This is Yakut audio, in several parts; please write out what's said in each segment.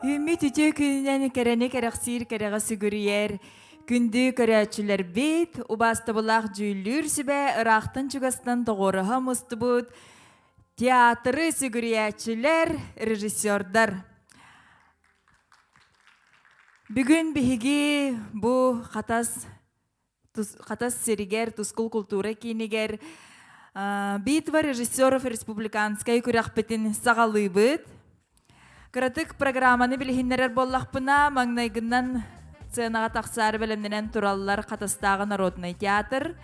Үүммүт үтүө күнүнэн кэрэни кэрэхсиир кэрэҕэ сүгүрүйэр күндү көрөөччүлэрбит, убаастабылаах дьүүллүүр сүбэ ыраахтан-чугастан тоҕуоруһа мустубут театры сүгүрүйээччилэр, режиссердар. Бүгүн биһиги бу Хатас Хатас сиригэр Тускул култуура киинигэр Битва режиссеров республиканскай күрэхпитин саҕалыыбыт. Кыратык программаны билиһиннэрэр буоллахпына, маҥнайгынан сценаҕа тахсаары бэлэмнэнэн тураллар Хатастааҕы народнай театр,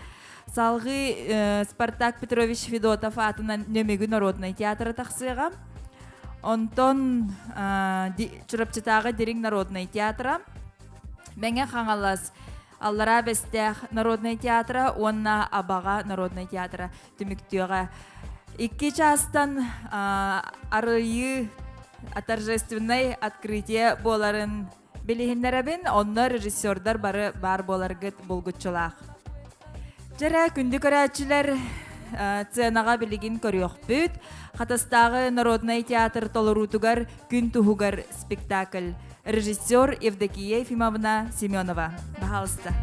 салҕыы Спартак Петрович Федотов аатынан Нөмүгү народнай театра тахсыаҕа. Онтон Чурапчытааҕы Дириҥ народнай театра, Мэҥэ Хаҥалас Аллараа Бэстээх народнай театра уонна Абаҕа народнай театра түмүктүөҕэ. Икки чаастан арыйыы торжественнай открытие буоларын билиһиннэрэбин, онно режиссердар бары баар буоларгыт булгуччулаах. Дьэрэ, күндү көрөөччүлэр, сценаҕа билигин көрүөхпүт. Хатастааҕы народнай театр толоруутугар Күн туһугар спектакль. Режиссер Евдокия Ефимовна Семенова. Пожалуйста.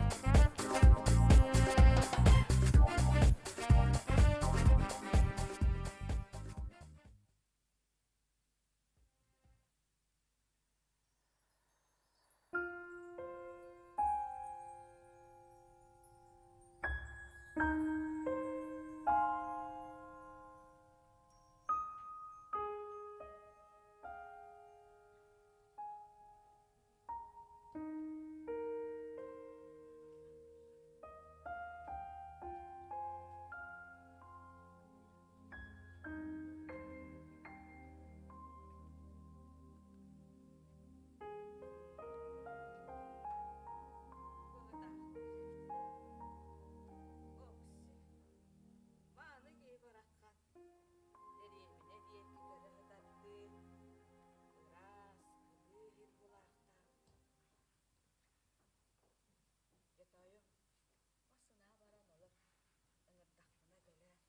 Мааны киһи бараххан дэриэбинэ диэки көрө сытардыы ыраас, кылыы иһит булаахтаабыт. Дьэ тоойум, массыынаҕа баран олор, ыҥырдахпына кэлээр.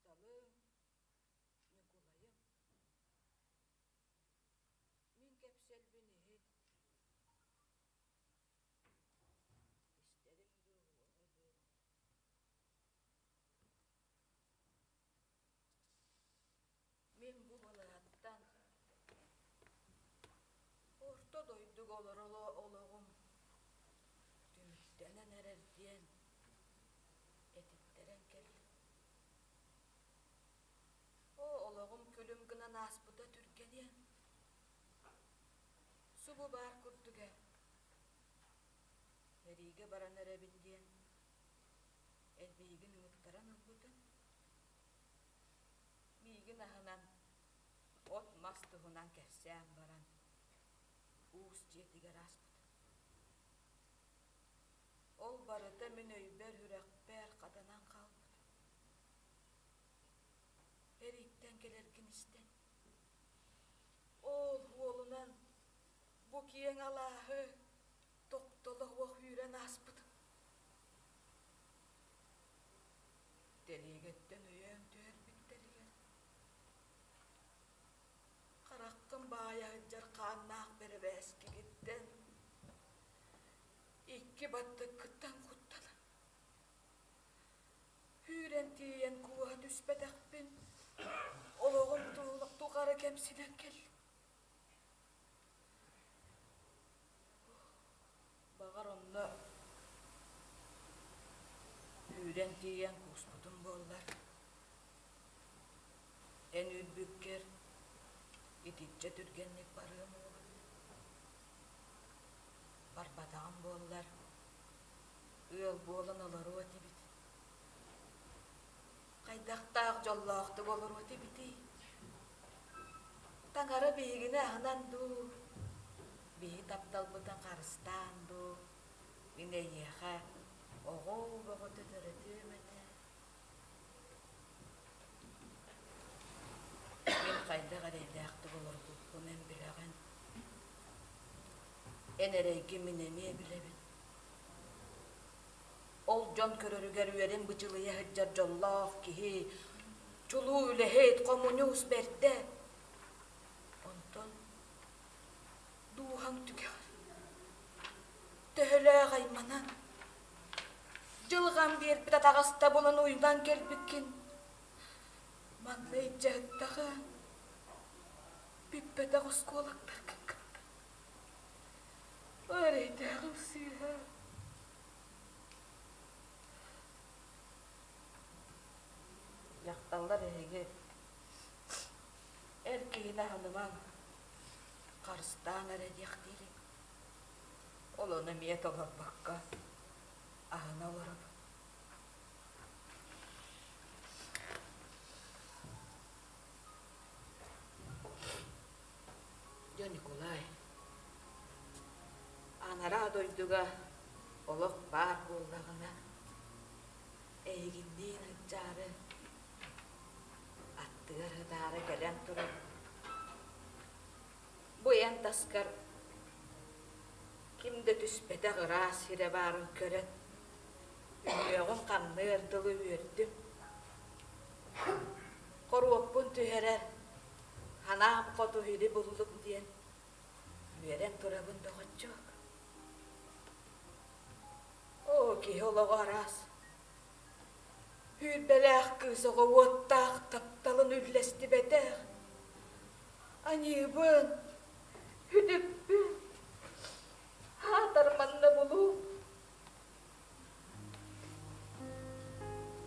Доҕорум, тапталым, Ньукулайым. Мин кэпсэлбин иһит, истэриҥ дуу, уоҕа дуу. Мин бу балаһаттан орто дойдуга олороло олоҕум түмүктэнэн эрэр диэн этиттэрэн кэллим. Оо, олоҕум күлүм гынан ааспыта түргэниэн. Субу баар курдук ээ. Сэриигэ баран эрэбин диэн элбиигин ыҥыттаран ылбытым. Миигин аһынан от-мас туһунан кэпсээн баран уус дьиэтигэр ааспытым. Ол барыта мин өйбөр-сүрэхпэр хатанан хаалбыт. Эрииттэн кэлэргин истэн, ол уолунан бу киэҥ алааһы тохтоло суох үүрэн ааспытым. Тэлиэгэттэн өйөөн түһэрбиттэригэр хараххын баайа сылдьар хааннаах бэрэбээскигиттэн икки баттыккыттан куттанан Үүрэн тиийэн кууһа түспэтэхпин, олоҕум тухары кэмсинэн кэллим. Баҕар онно үүрэн тиийэн кууспутум буоллар, эн үүрбүккэр итиччэ түргэнник барыам уоҕа. Барбатаҕым буоллар, ыал буолан олоруо этибит. Хайдахтаах дьоллоохтук олоруо этибитий? Таҥара биһигини аһынан дуу, биһи тапталбытын харыстаан дуу, мин эйиэхэ оҕо бөҕөтө төрөтүөм этэ. хайдах эрэйдээхтик олорбуппун эн билэҕин. Эн эрэйгин мин эмиэ билэбин. Ол дьон көрөрүгэр үөрэн бычылыйа сылдьар дьоллоох киһи, чулуу үлэһит, хомуньуус бэрдэ. Онтон дууһаҥ түгэҕэр төһөлөөх айманан, дьылҕам биэрбит атаҕастабылын уйунан кэлбиккин манна илдьэ ыттаҕыҥ, бүппэтэх оскуолактаргын кытта. Эрэйдээҕим сыыһа. Дьахталлар эһиги эр киһини аһынымаҥ, харыстааҥ эрэ диэхтиирим. Ол ону эмиэ толорбокко аһына олоробун. Дьэ, Ньукулай, анараа дойдуга олох баар буоллаҕына, эйигинниин ынчаары, аттыгар ытаары кэлэн турар. Бу эн таскар ким да түспэтэх ыраас сирэ баарын көрөн, үҥүөҕүм хамныар дылы үөрдүм. Хоруоппун түһэрэр Ханаам хоту иһили буллум диэн үөрэн турабын доҕоччуок. Оо, киһи олоҕо араас. Сүүрбэлээх кыыс оҕо уоттаах тапталын үллэстибэтэх. Аньыыбын, үтүкпүн, аатар манна булуу.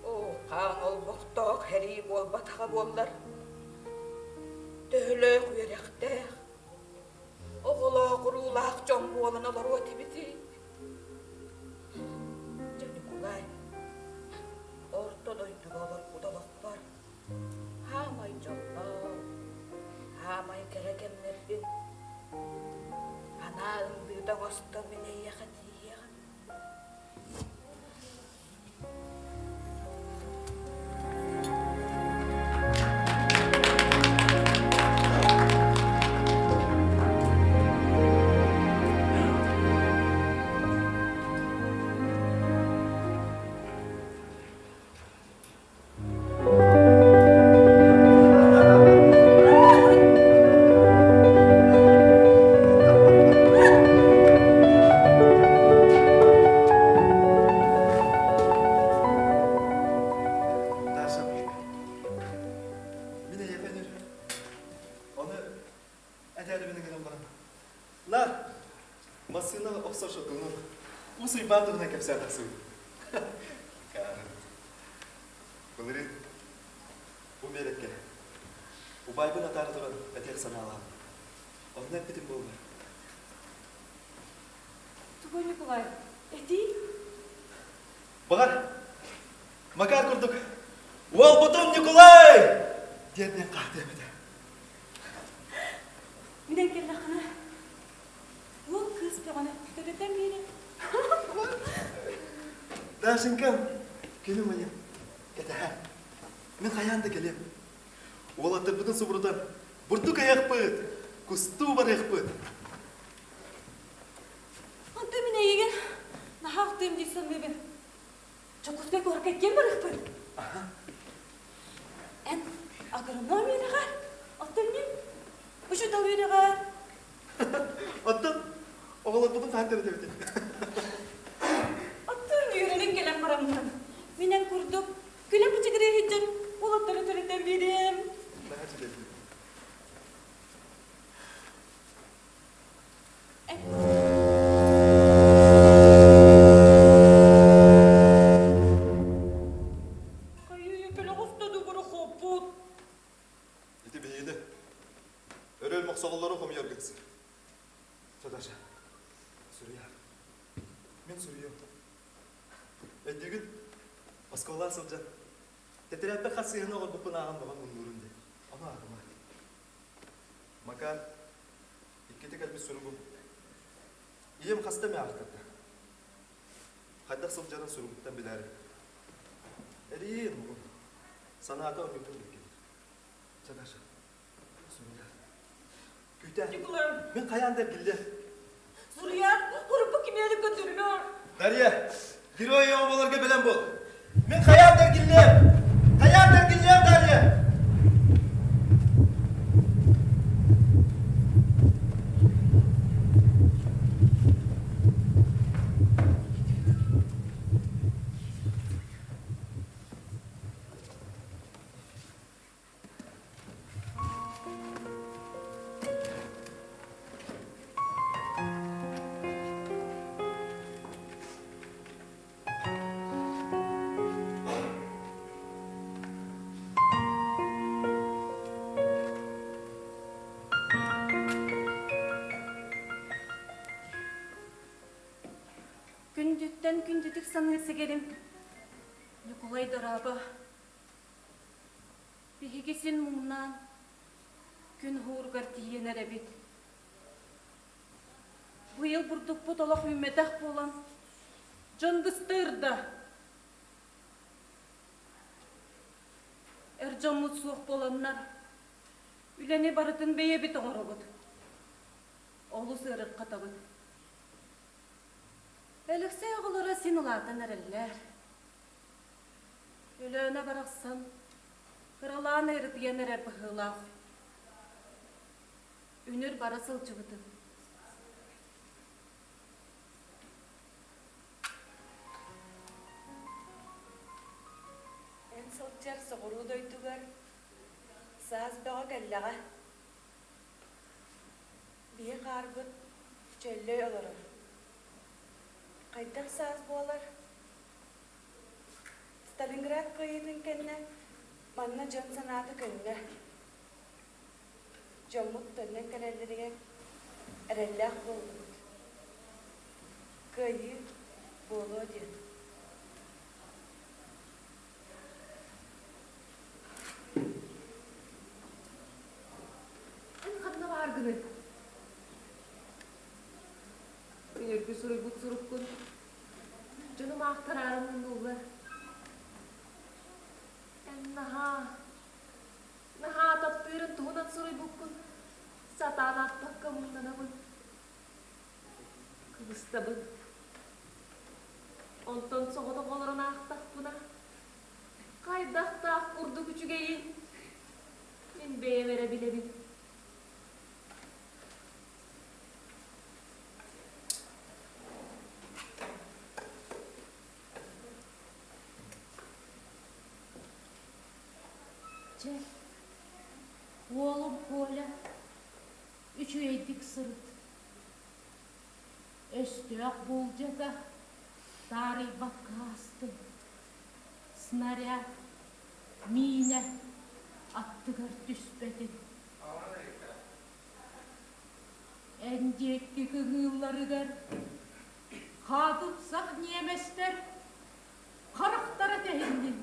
Оо, хаан олбохтоох сэрии буолбатаҕа буоллар, төһөлөөх үөрэхтээх, оҕолоох-уруулаах дьон буолан олоруо этибитий? Дьэ, Ньукулай, орто дойдуга олорбут олохпор хаамай дьоллоох, хаамай кэрэ кэмнэрбин анаа ындыыта оҥостон мин эйиэхэ тиийиэҕим. Даша, мин эйиэхэ үнүр ону этээрибин гынан баран. На, массыына охсор шотунун ус уйбаан туһунан кэпсээн тахсыбыт. Каарын. Былырыын бу биэрэккэ убайбын атаара туран этиэх санаалаах. Онно эппитим буоллар. Тугуй Николай, этий? Баҕар, Макар курдук «Уолбутун Ньукулай!» диэн хаһытыам этэ. Мин кэллэххинэ, уол кыыс бөҕөнү төрөтөн биэрин. Дашенька, күнүм ыйым, кэтэһэ. Мин хайаан да кэлиэм. Уолаттарбытын субурутан бурдук айахпыт, кустуу барыахпыт. Онтон мин эйигин наһаа ахтыым дии саныыбын. Дьокуускай куоракка ким барыахпыт? Эн агроном үөрэҕэр, оттон мин учуутал үөрэҕэр. Оттон оҕолорбутун хаһан төрөтөбүтүй? Оттон үөрэнэн кэлэн бараммын. Мин эн курдук күлэ бычыгырыы сылдьан уолаттары төрөтөн биэриэм. Наһаа үчүгэй. Хайыы, кэлэх устаду борохуоппут. Ити биһигини өрөөл мохсоҕоллору хомуйаргын сир. Садаша, суруйаар. Мин суруйуом. Өйдүүгүн? Оскуолаҕа сылдьан тэтэрээппэр хас сыыһаны оҕорбуппун ааҕан баҕан муннуурун диэн. Ону ааҕыма. Макар, иккитэ кэлбит суругум. Ийэм хаста эмэ аахтарда. Хайдах сылдьарын суругуттан билээри. Эриин, муҥун. Санаата оонньуутун билгин. Чэ, Даша. Суруйар. Күүтэр. Ньукулай. Мин хайаан да эргиллиэм. Суруйар, урукку кимиэли көрдөрүмэ. Дарья, герой оҕолорго бэлэм буол. Мин хайаан да эргиллиэм! Хайаан да эргиллиэм, Дарья! Күндүттэн күндүтүк саныыр сэгэрим Ньукулай дорообо. Биһиги син муҥнаан күн уһууругар тиийэн эрэбит. Быйыл бурдукпут олох үүммэтэх буолан, дьон быста ырда. Эр дьоммут суох буоланнар, үлэни барытын бэйэбит оҥоробут. Олус ыарырҕатабыт. Өлөксөй оҕолоро син улаатан эрэллэр. Өлөөнө барахсан кыралаан ыарытыйан эрэр быһыылаах. Үнүр бара сылдьыбытым. Эн сылдьар соҕуруу дойдугар саас бөҕө кэллэҕэ. Биһи хаарбыт чөллөй олорор. Хайдах саас буолар? Сталинград кыайыытын кэннэ манна дьон санаата көннө. Дьоммут төннөн кэлэллэригэр эрэллээх буоллубут. Кыайыы буолуо диэн. Эн ханна бааргыный? Үнүргү суруйбут суруккун дьонум аахтараары муннуллар. Эн наһаа Наһаа таптыырын туһунан суруйбуккун сатаан аахпакка муҥнанабын, кыбыстабын. Онтон соҕотох олорон аахтахпына, хайдахтаах курдук үчүгэйин мин бэйэм эрэ билэбин. Чэ, уолум Коля, үчүгэйдик сырыт. Өстөөх буулдьата таарыйбакка аастын. Снаряд, миинэ аттыгар түспэтин. Эн диэки кыҥыылларыгар хаатымсах ньиэмэстэр харахтара тэһиннин.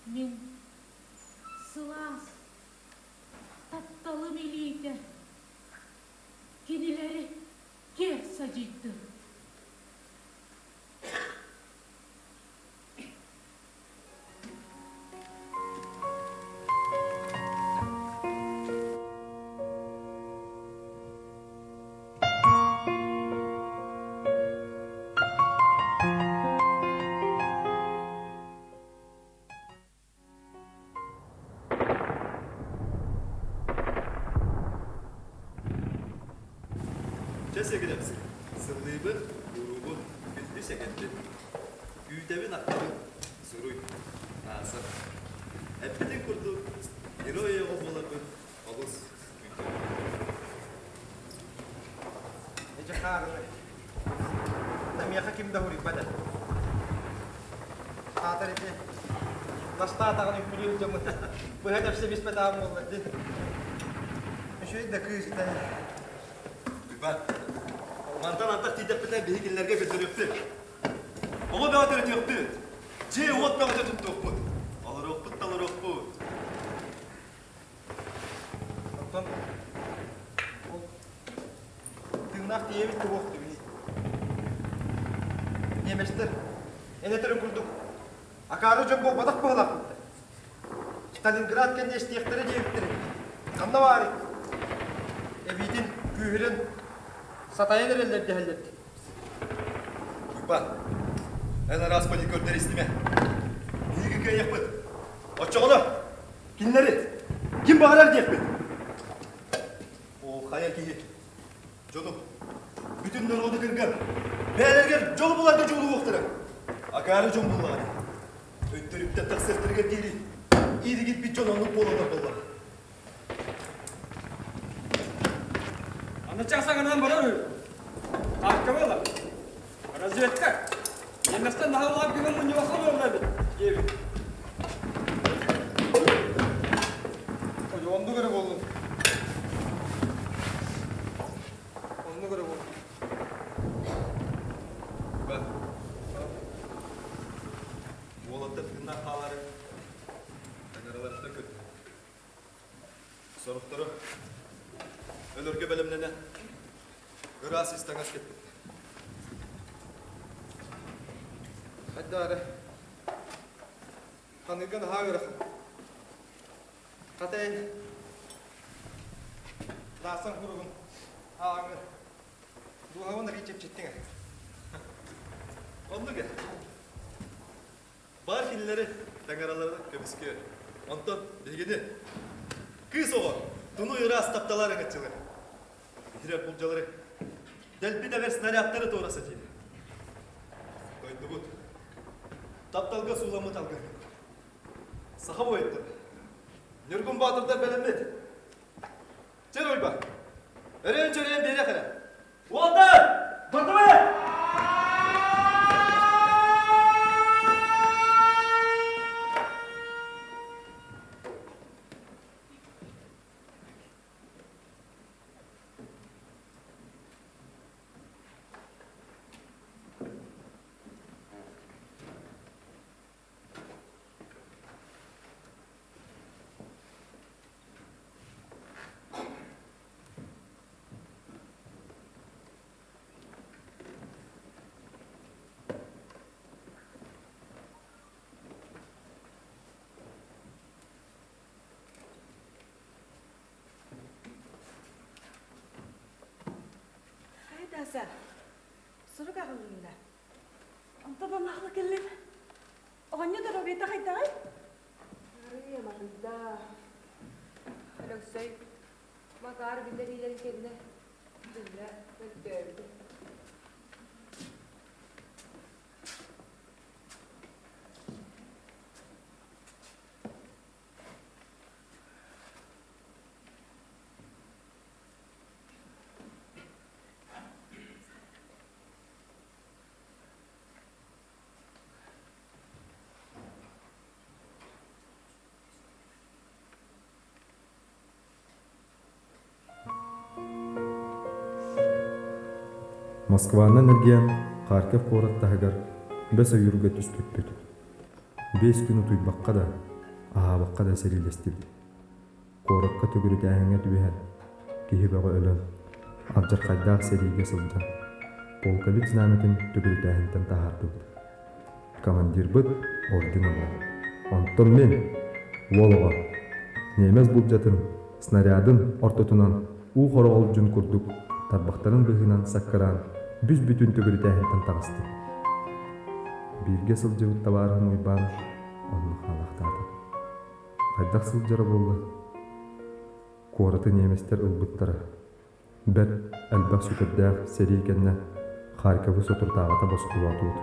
Мин сылаас тапталым илиитэ кинилэри киэр садьыйдын. Чэ сэгирэпсик, сыллыыбын, уруубун, күндү сэгэрбин. Күүтэбин, ахтабын, суруй, Ааса. Эппитин курдук, герой оҕо буоларбын олус Эдьэ хаарыны. Да миэхэ ким да суруйбат ээ. Аатар ити настаатаҕын үҥкүүлүүр дьоммут быһа тэпсэ биспэтээҕим буоллар дии. Үчүгэй да кыыс этэ. Уйбаан, мантан антах тиийдэхпитинэ биһи кинилэргэ көрдөрүөхпүт. Оҕо бөҕө төрөтүөхпүт. Дьиэ-уот бөҕөтө туттуохпут. Олоруохпут да олоруохпут. Оттон ол тыыннаах тиийэбит туох түбүнүй? Немецтэр эн этэрин курдук акаары дьон буолбатах быһалаахпыттар. Сталинград кэннэ истиэхтэрэ диэбиттэр эбит. Ханна баарый? Эбиитин күүһүрэн сатайан эрэллэр дэһэллэр дии. Уйбаан, эн араас паникердары истимэ. Биһиги кыайыахпыт. Оччоҕуна кинилэри ким баҕарар диэхпит. Ол хайа киһи дьону бүтүн норуоту кырган, бэйэлэригэр дьолу буларга дьулуһуохтара. Акаары дьон буллаҕа дии. Өттөрүттэн тахсыахтарыгар диэри ииригирбит дьон оннук буолаллар буоллаҕа. Аны час аҥарынан барар үһү. Парка буолар. Разведка. Немецтэн наһаалаах күнүн мунньубакка олорор эбит диэбит. Оннук эрэ буоллун. Оннук эрэ буоллун. Уолаттар тыыннаах хаалары таҥараларыттан көрдүм. Сорохторо өлөргө бэлэмнэнэ ыраас ис таҥас кэппит. Хайда эрэ ханыыга наһаа ыарахан. Хата эн Даасан куругун ааҥҥын дууһабын арыый чэпчэттиҥ ээ. Оннук ээ. Баар кинилэри таҥараларын көмүскүө. Онтон биһигини кыыс оҕо тунуй ыраас тапталаар ыҥаччылар. Итирэр булдьалары дэлби дэбэр снарядтары туора сатыыр. Дойдубут тапталга сууламмыт алгыһы. Саха буойуттар Ньургун Боотурдар бэлэммит. Чэр Уйба, өрөөн-чөрөйөн биэриэх эрэ. Уолаттар, бардыбыт! Хайдаса, сурук аҕаллынна. Онто бамаахла кэллин. Оҕонньор доруобуйата хайдаҕый? Арыый аматыйда. Өлөксөй Макар биллэриилэрин кэннэ биллэ мөлтөөбүтэ. Москванан эргийэн Харьков куорат таһыгар бэс ойуурга түспүппүт. Биэс күн утуйбакка да, аһаабакка да сэриилэстибит. Куоракка төгүрүтээһиҥҥэ түбэһэн, киһи бөҕө өлөн, алдьархайдаах сэриигэ сылдьан, полкабыт знамятын төгүрүтээһинтэн таһаардыбыт. Командирбыт орден ылла. Онтон мин, уол оҕо, немец булдьатын, снарядын ортотунан уу хороҕолдьун курдук тарбахтарын быһыынан саккыраан бүс-бүтүн төгүрүтээһинтэн таҕыстым. Бииргэ сылдьыбыт табаарыһым Уйбаан онно хаалаахтаата. Хайдах сылдьара буолла? Куораты немецтэр ылбыттара. Бэрт элбэх сүтэрдээх сэрии кэннэ Харьковы соторутааҕыта босхолоотубут.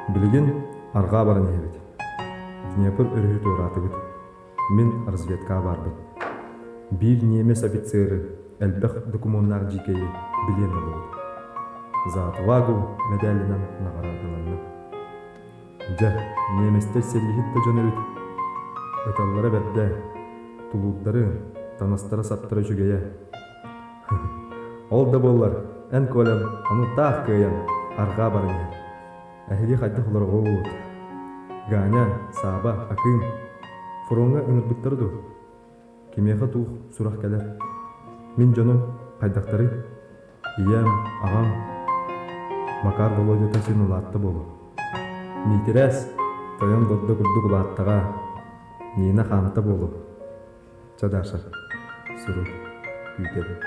Билигин арҕаа баран иһэбит. Днепр өрүһү туораатыбыт. Мин разведкаҕа баарбын. Биир немец офицеры элбэх докумуоннаах дьиикэйи билиэн ыллыбыт. За отвагу мэдээлинэн наҕараадаланным. Дьэ, немецтэр сэрииһит да дьон эбит. Ыталлара бэрдэ, тулуурдарын, танастара-саптара үчүгэйэ. Ол да буоллар, эн Колям ону таах кыайан, арҕаа баран иһэр. Эһиги хайдах олороҕут? Ганя, Сааба, Акыым фроҥҥа ыҥырбыттара дуу? Кимиэхэ туох сурах кэлэр? Мин дьонум хайдахтарый? Ийэм, аҕам, Макар Володята син улаатта буолуо. Миитэрээс, тойон дордо курдук улааттаҕа, Нина хаамта буолуо. Чэ, Даша. Сурук күүтэбин.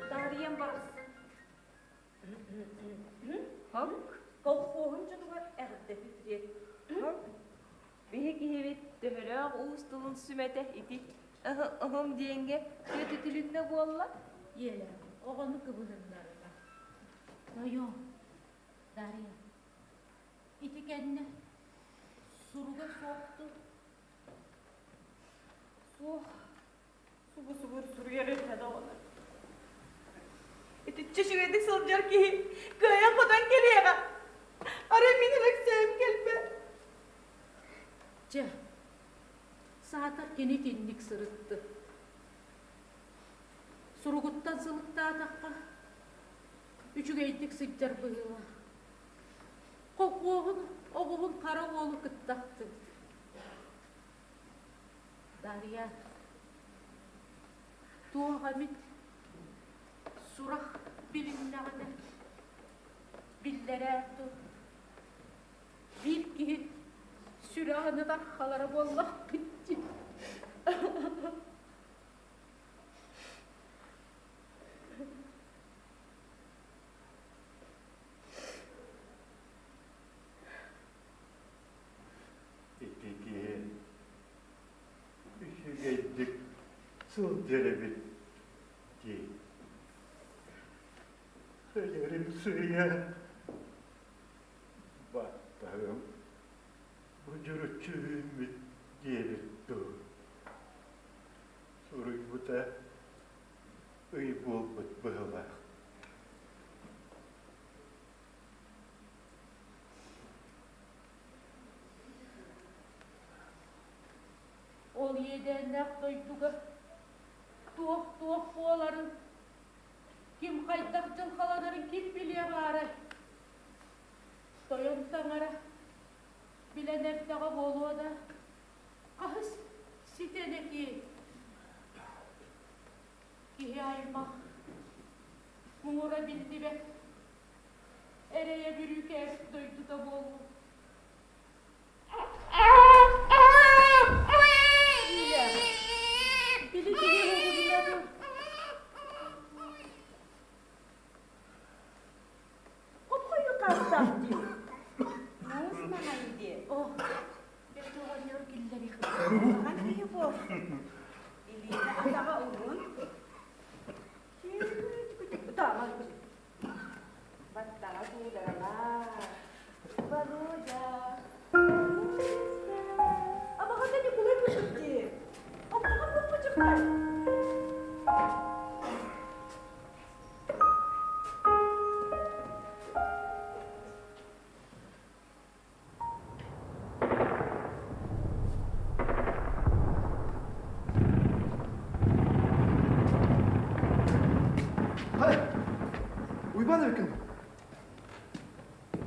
Таарыйан барахсан. Колхоһун дьонугар эҕэрдэ привет. Биһи киһибит төһөлөөх уус тылын сүмэтэ ити ыһым диэҥҥэ түөтүтүлүннэ буолла? Ийэлэр оҕону кыбыһыннарыма. Тойон, Дарья, ити кэннэ суруга суохтур. Суох, субу-субу суруйар этэ даҕаны. Итиччэ үчүгэйдик сылдьар киһи кыайан-хотон кэлиэҕэ. Арай мин Алексейым кэлбэт. Чэ, саатар кини итинник сырытты. Суругуттан сылыктаатахха, үчүгэйдик сылдьар быһыылаах. Колхуоһун оҕуһун хара уолу кытта ахтыбыт. Дарья, туох эмит сурах билиннэҕинэ, биллэрээр дуо? Биир киһи сүрэҕин ытархалара буоллахпыт дии. Ити киһи үчүгэйдик сылдьар эбит дии. Өлөрүм сыыйа баттаһым будьуруччу үүммүт диэбит дуу. Суруйбута ый буолбут быһыылаах. Ол иэдээннээх дойдуга туох-туох буоларын, ким хайдах дьылҕаланарын ким билиэ баарай? Тойон таҥара билэн эрдэҕэ буолуо да, хаһыс ситэн этиэй? Киһи аймах муҥура биллибэт эрэйэ бүрүүкээбит дойдута буолуо. Иля, били киһи уһугунна дуу? Хоп-хойуу хаастаах дии. Муус маҥан дии. О, бэрт оҕонньор киллэриэх. Маҥан киһи буолсун. Илиитэ атаҕа уһун. Ытаама. Баттаҕа куударалаах. Володя. Абаҕата Ньукулай курдук дии. Оттоҕор боппучуктар. Hadi. Уйбаан эбиккин.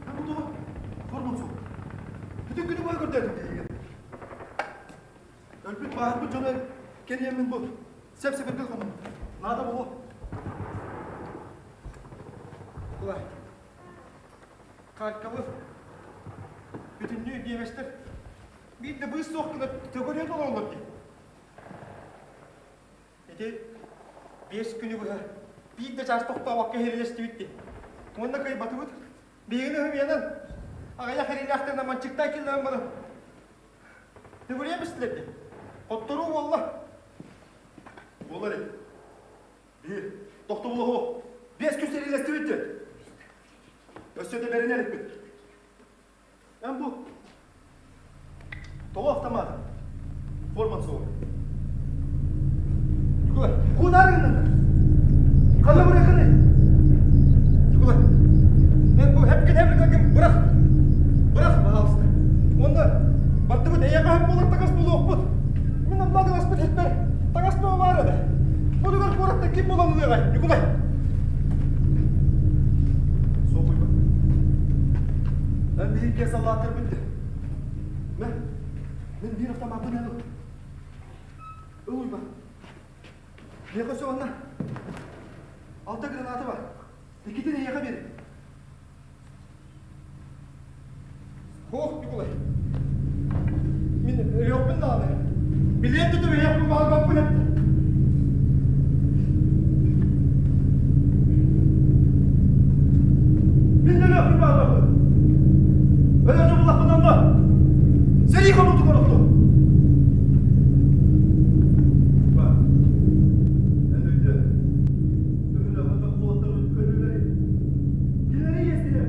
Эн бу тоҕо форман суох. Бүтүн күнү быһа көрдөөтүм диэһигин. Өлбүт бааһырбыт дьону кэриэммин бу сэп-сэбиргэл хомуннум. Наада буолуо. Кулай. Харьковы бүтүннүү немецтэр биир да быыс суох гына төгүрүйэн олороллор дии. Ити биэс күнү быһа биир да чаас тохтообокко иһирилэстибит дии. Уонна кыайбатыбыт. Биһигини ыһымыйанан аҕыйах эриилээхтэрин аманчыктаан киллэрэн баран төгүрүйэн бистилэр дии. Хотторуу буолла. Буолар ини. Биир. Тохтобулуһу. Биэс күн сэриилэстибит диэн. Өссө да бэринэ иликпит. Эн бу тоҕо автомат форман суоҕуй? Ньукулай, куутаары гыннаннар. Ханна барыаххыный? Ньукулай, эн бу хэпкин хэпкин бырах. Бырах, пожалуйста. Уонна бардыбыт эйиэхэ хөп буолар таҥас булуохпут. Мин онно таҥаспыт хиппэр таҥас бөҕө баар этэ. Бу куораттан ким булан ылыаҕай, Ньукулай? Суохуйба. Эн биһикки саллааттарбын дии. Мэ, мин биир автомаппын эн ыл. Ыл Уйба. Миэхэ өссө онно алта граната бар. Иккитин эйиэхэ биэрин. Ох, Ньукулай. Мин өлүөхпүн даҕаны. Билиэт да түбэһиэхпин баҕарбаппын эттэ. Мин да өлүөхпүн баҕарбаппын. Өлөр дьобуллахпын онно. Сэрии хонуутугар охтуом. Бар. Эн өйдөө. Төһөлөөх уолаттарбыт өлүүлэри. Кинилэри иэстилэр.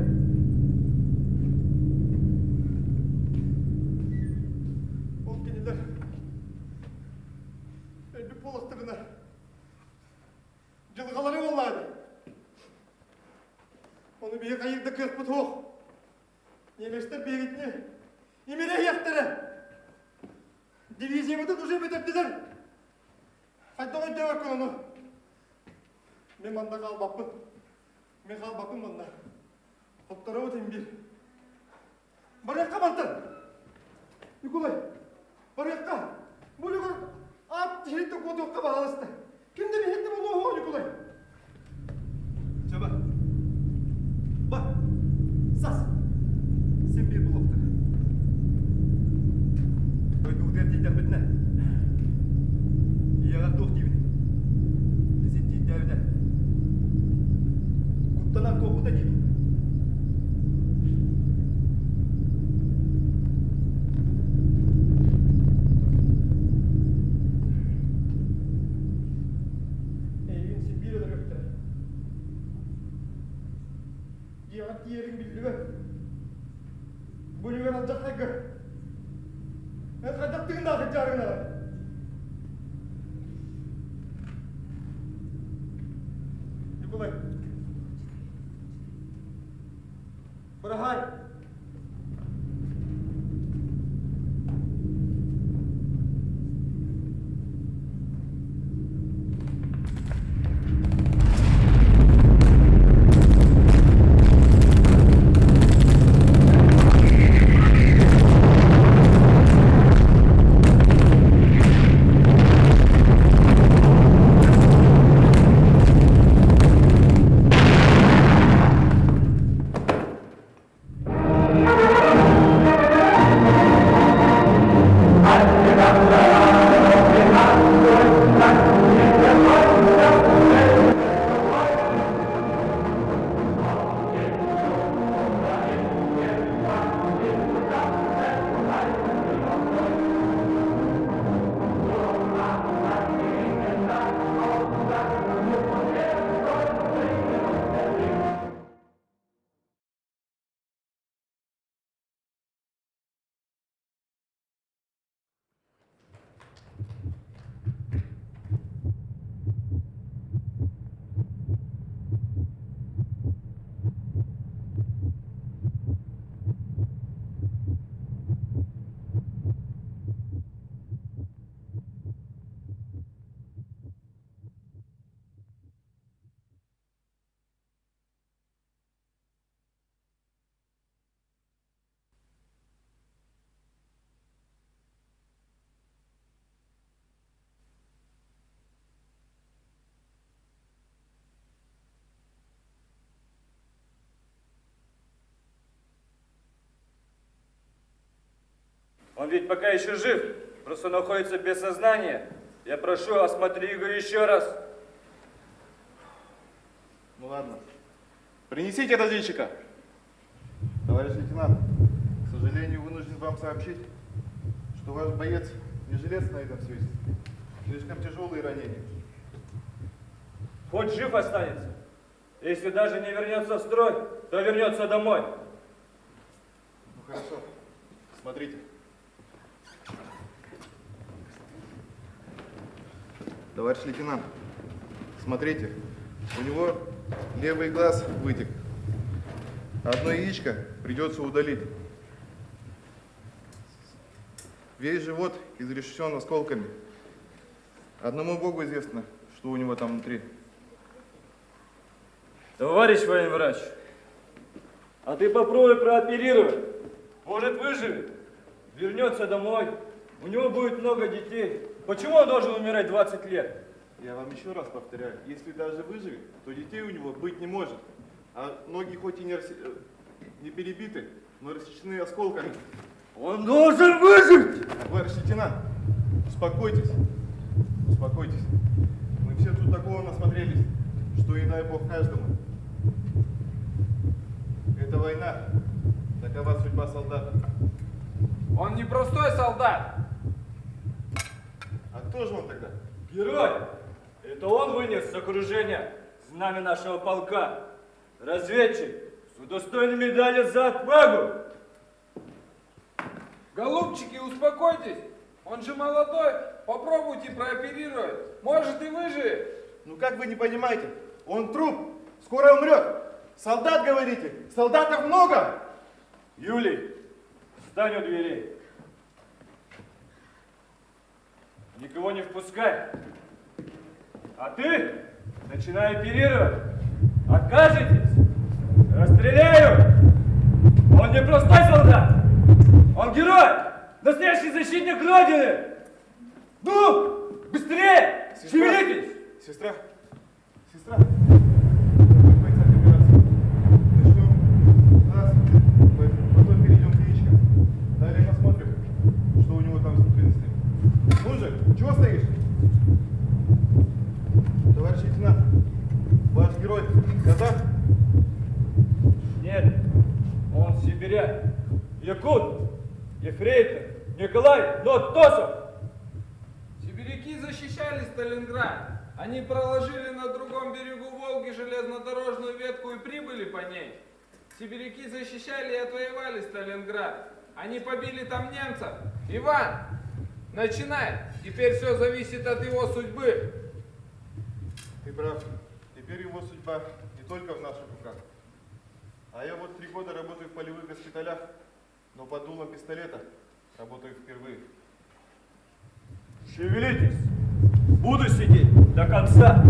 Ол кинилэр өлбүт буоллахтарына дьылҕалары буоллаҕа Ону биһи хайыыр да кыахпыт суох. Немецтэр биһигитини имири иһиэхтэрэ. Дивизиябытын уже бүтэрдилэр. Хайдах өйдөөбөккүн ону? Мин манна хаалбаппын. Мин хаалбаппын манна. Хотторобут имбир. Барыахха мантан! Ньукулай, барыахха! Бу үлүгэр аат иһиттэ куотуохха баҕаласта. Ким да биһитти буолуоһуо, Ньукулай? Чэ бар. Бар. Сас. Син биир булуохтара. Дойдубутугар тиийдэхпитинэ, ийэҕэр туох диибин? Син тиийдээбитэ. Куттанан куоппута диибин. Эйигин син биир өлөрүөхтэрэ. Дьиэҕэр тиийэриҥ биллибэт. Бу үлүгэр алдьархайга эн хайдах тыыннаах сылдьаарыгын аҕай? Ньукулай, быраһаай. Он ведь пока еще жив, просто находится без сознания. Я прошу, осмотри его еще раз. Ну ладно. Принесите разведчика. Товарищ лейтенант, к сожалению, вынужден вам сообщить, что ваш боец не жилец на этом свете. Слишком тяжелые ранения. Хоть жив останется. Если даже не вернется в строй, то вернется домой. Ну хорошо. Смотрите. Товарищ лейтенант, смотрите, у него левый глаз вытек. Одно яичко придется удалить. Весь живот изрешечен осколками. Одному Богу известно, что у него там внутри. Товарищ военврач, а ты попробуй прооперировать. Может, выживет, вернется домой, у него будет много детей. Почему он должен умирать 20 лет? Я вам еще раз повторяю, если даже выживет, то детей у него быть не может. А ноги хоть и не, рассе... не перебиты, но рассечены осколками. Он должен выжить! Товарищ лейтенант, успокойтесь. Успокойтесь, успокойтесь. Мы все тут такого насмотрелись, что и дай бог каждому. Это война. Такова судьба солдата. Он не простой солдат. А кто же он тогда? Герой! Это он вынес с окружения знамя нашего полка. Разведчик с удостоенным медали за отвагу. Голубчики, успокойтесь. Он же молодой. Попробуйте прооперировать. Может и выживет. Ну как вы не понимаете? Он труп. Скоро умрет. Солдат, говорите? Солдатов много! Юлий, встань у дверей. Никого не впускай. А ты начинай оперировать. Откажетесь? Расстреляю! Он не простой солдат! Он герой! Настоящий защитник Родины! Ну, быстрее! Сестра! Шевелитесь! Сестра, сестра, бойца операции. Начнем с нас, потом перейдем к яичкам. Далее посмотрим, что у него там с внутренностями. Ну же, чего стоишь? Товарищ лейтенант, ваш герой казах? Нет, он сибиряк. Якут, ефрейтор, Николай Нотосов. Сибиряки защищали Сталинград. Они проложили на другом берегу Волги железнодорожную ветку и прибыли по ней. Сибиряки защищали и отвоевали Сталинград. Они побили там немцев. Иван, начинай. Теперь все зависит от его судьбы. Ты прав. Теперь его судьба не только в наших руках. А я вот три года работаю в полевых госпиталях, но под дулом пистолета работаю впервые. Шевелитесь! Буду сидеть до конца!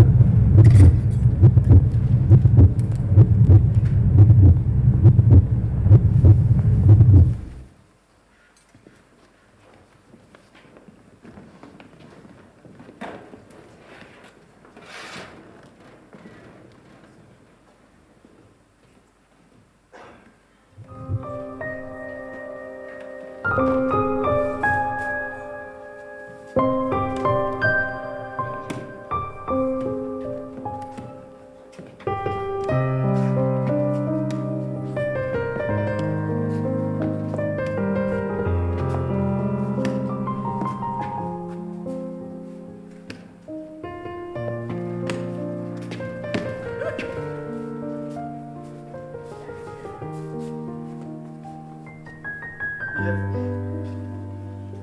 Ийэ,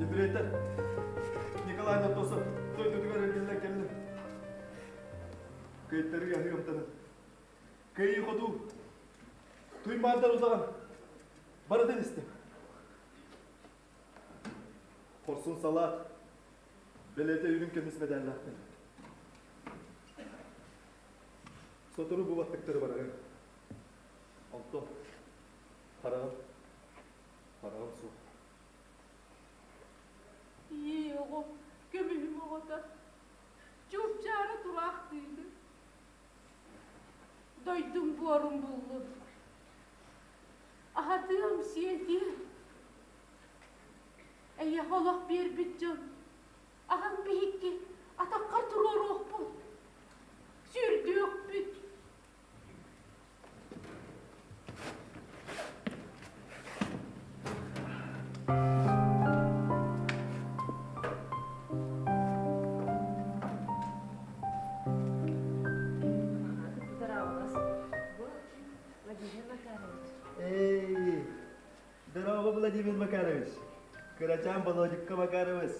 ефрейтор Николай Нотосов дойдутугар эргиллэн кэллэ. Кыайтарыы аһыы амтанын. Кыайыы-хотуу туймаардар утаҕын барытын истим. Хорсун салаат бэлиэтэ үрүҥ көмүс мэдээллээхпин. Сотору бу баттыктары барарым. Онтон хараҕым, хараҕым суох. Ийээ оҕом, көмүһүм оҕото, чуопчаара тураахтыыгын. Дойдум буорун буллун. Аһатыам, сиэтиэм. Эйиэхэ олох биэрбит дьон, аҕаҥ биһикки атаххар туруоруохпут, сүүрдүөхпүт. Эй, здорово, Владимир Макарович. Кырачаан Володикка Макарович.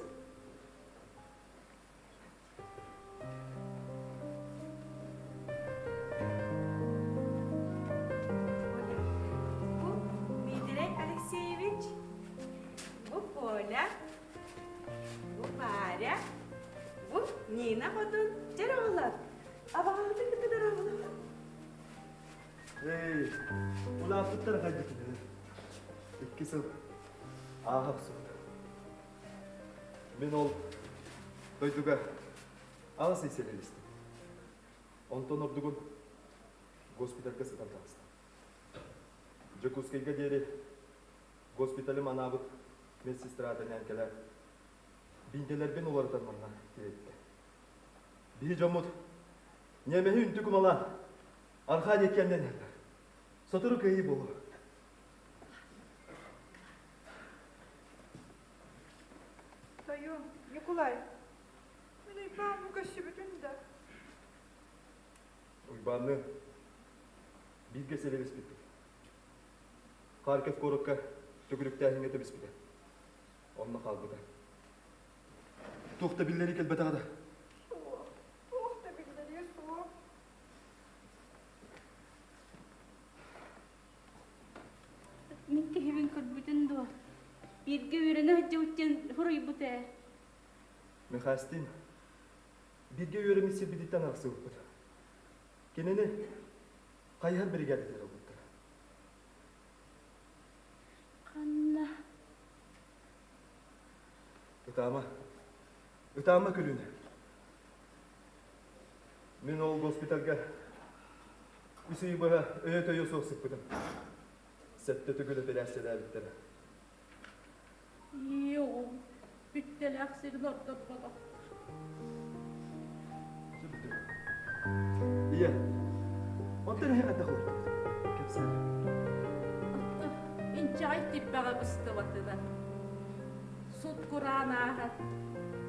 Бу Миитэрэй Алексеевич, бу Коля, бу Варя, бу Нина хотун дьэр оҕолор. Абаҕаҕытын кытта дорооболоһун. Эй, улааппыттар хайдытыннар. Икки сыл ааһа охсубут. Мин ол дойдуга аҕыс ый сэлэлэстим. Онтон ордугун госпитальга сытан таҕыстым. Дьокуускайга диэри госпиталым анаабыт медсестрата ньээҥкэлэр. Биинтэлэрбин уларытан манна тириэттэ. Биһи дьоммут ньиэмэһи үнтү кумалаан арҕаа диэки анньан иһэллэр. Сотору кыайыы буолуо. Тойон, Ньукулай, мин Уйбааммын көрсүбүтүм да. Уйбаанныын бииргэ сэриилэспиппит. Харьков куоракка төгүрүктээһиҥҥэ түбэспитэ. Онно хаалбыта. Туох да биллэрии кэлбэтэҕэ да? Суох, туох да биллэрии суох. Мин киһибин көрбүтүн дуо? Бииргэ үөрэнэ сылдьыбыт диэн суруйбут ээ. Михастин бииргэ үөрэммит сирбититтэн арахсыбыппыт. Кинини хайыһар биригээдэтигэр ылбыттара. Ханна? Ытаама. Ытаама күлүүнэ. Мин ол госпитальга үс ый быһа өйө-төйө суох сыппытым. Сэттэ төгүл эпэрээссийэлээбиттэрэ. Ии, оҕом, бүттэлээх сирин ордорботох. Ийэ, онтон эһэ хайдах олордугут? Кэпсээн. Инчэҕэй типпэҕэ быстыбатына. Сут кураан ааһан,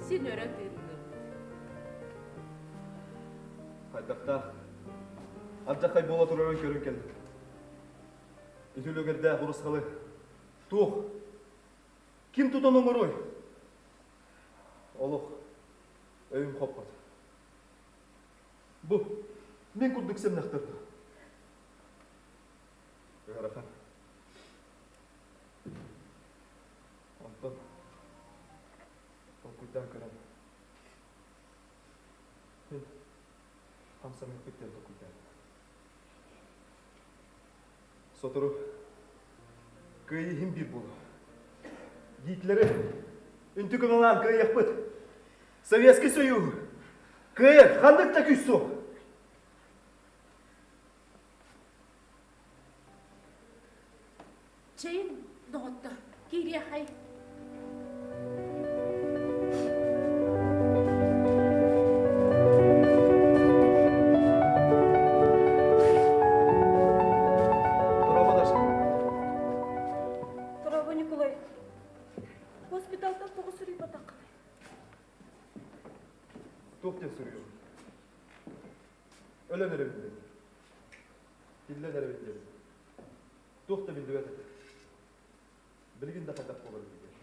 син өрө тыынныбыт. Хайдахтаах алдьархай буола турарын көрөн кэллим. Ити үлүгэрдээх урусхалы туох, ким тутан оҥоруой? Олох өйүм хоппот. Бу мин курдук сэмнэхтэр дуо? Ыарахан. Онтон толкуйдаан көрөн мин хамсаныахпыт диэн толкуйдаатым. Сотору кыайыы иһин биир буолуо. Гитлери үнтү кыҥалаан кыайыахпыт. Советский Союз кыайар ханнык да күүс суох. Чэйин, доҕоттор, киириэхэй. Дороба, Даша. Дороба, Николай. Госпиталтан тоҕо суруйбатаххыный? Туох диэн суруйуом? Өлөн эрэбин диэн. Тиллэн эрэбин диэн. Туох да биллибэт этэ. Билигин да хайдах буолар билбэт.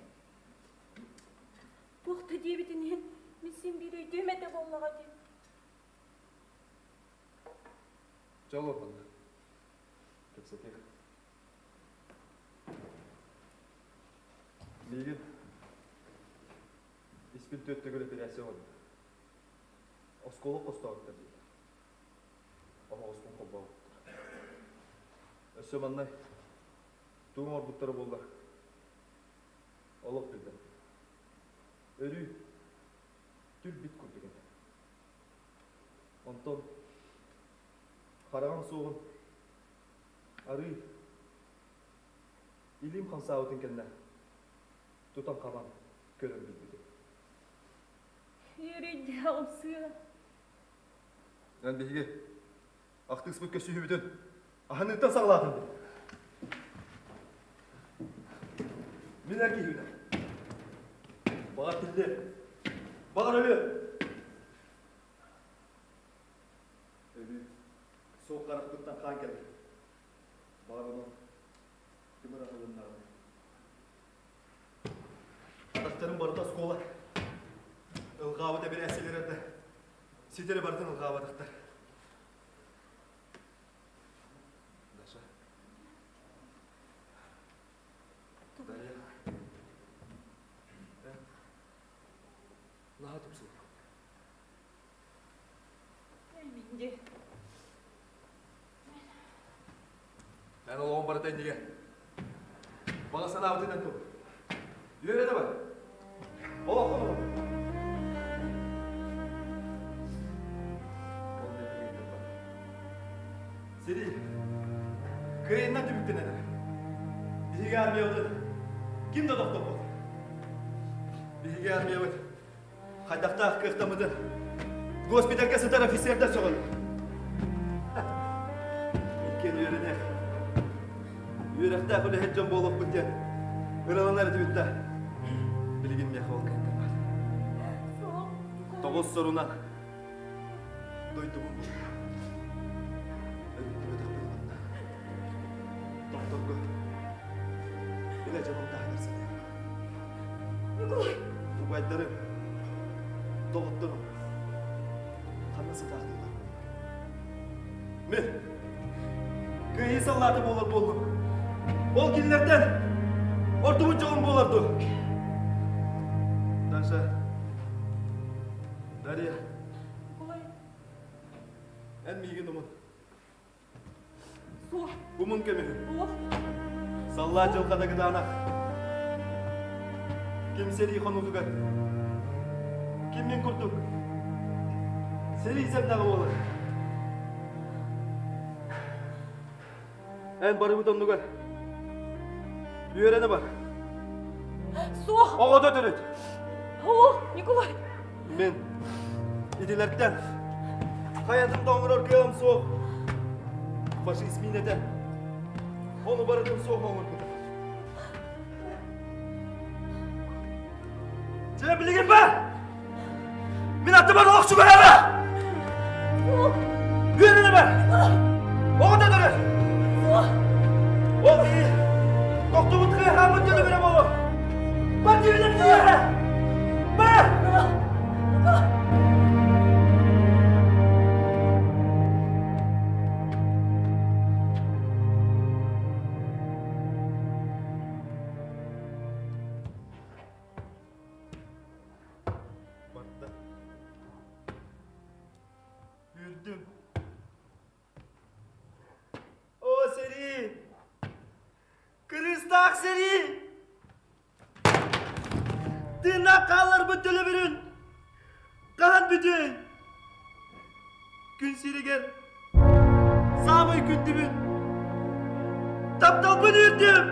Туох да диэбитин иһин мин син биир өйдүөм этэ буоллаҕа дии. Дьол уорбанна. Кэпсэтиэх. Миигин испин түөрт төгүл эпэрээссийэ оҥордо. Оскуола хостообуттар диэтэ. Оһоҕоспун холбообуттар. Өссө манна тугу оҥорбуттара буоллар, олох билбэппин. Өрүү түл-бит курдук этэ. Онтон хараҕым суоҕун арыый илиим хамсаабытын кэннэ тутан-хабан көрөн билбитим. Үөрүйдээҕим сыа. Эн биһиги ахтыспыт көссүһүүбүтүн аһыныыттан саҕалаатын дии. Мин эр киһибин. Баҕар тиллиэ, баҕар өлүө. Өлүү суох харахпыттан хаан кэлэр. Баҕар онон тымыр аһылыннаҕына. Атахтарым барыта оскуола. Ылҕаабыт эбирээссилэр да ситэри барытын ылҕаабатахтар. Даша. Дарья. Наһаа тупсубуккун. Мин дии. Эн олоҕун барыта иннигэ. Баҕа санаабытынан тур. Үөрэ да бар. Олоххун олох. Сэрии кыайыннан түмүктэнэр. Биһиги армиябытын ким да тохтоппот. Биһиги армиябыт. Хайдахтаах кыахтаммытын госпитальга сытар офицердар сөҕөллөр. Иккиэн үөрэниэх, үөрэхтээх үлэһит дьон буолуохпут диэн ыраланар этибит да, билигин миэхэ ол кыайтарбат. Тоҕус сорунан дойдубун булла. Өрүттүбэтэхпин уонна тохторго илэ дьонум таһыгар сытыам. Николай! Убайдарым, доҕотторум ханна сытаахтыыллар Мин кыайыы саллаата буолар буоллум. Ол кинилэртэн ордубут дьолум буолар дуо? Даша, Дарья, Николай. Эн миигин умун. Суох. Умун көмүһү. Суох. Саллаат дьылҕата кытаанах. Ким сэрии хонуутугар, ким мин курдук сэрии сэмнэҕэ буолар. Эн барыбыт оннугар үөрэнэ бар. Суох. Оҕото төрүт. Суох, Николай. Мин итилэртэн хайатын да оҥорор кыаҕым суох. Фашист миинэтэ. Ону барытын суох оҥорбута. Дьэ билигин бар! Мин аттыбар олох чугаһаама! Үөрэнэ бар! Оҕото төрөр! Ол киһи тохтубут кыайхааммыт төлөбүрэ буолуо! Бар диэбитим киһиэхэ! Бар! Барда. Үрдүм. О, сэрии! Кырыыстаах сэрии! Тыыннаах хаалларбыт төлөбүрүн хаһан бүтүөй? Күн сиригэр саамай күндүбүн тапталбын үрдүм!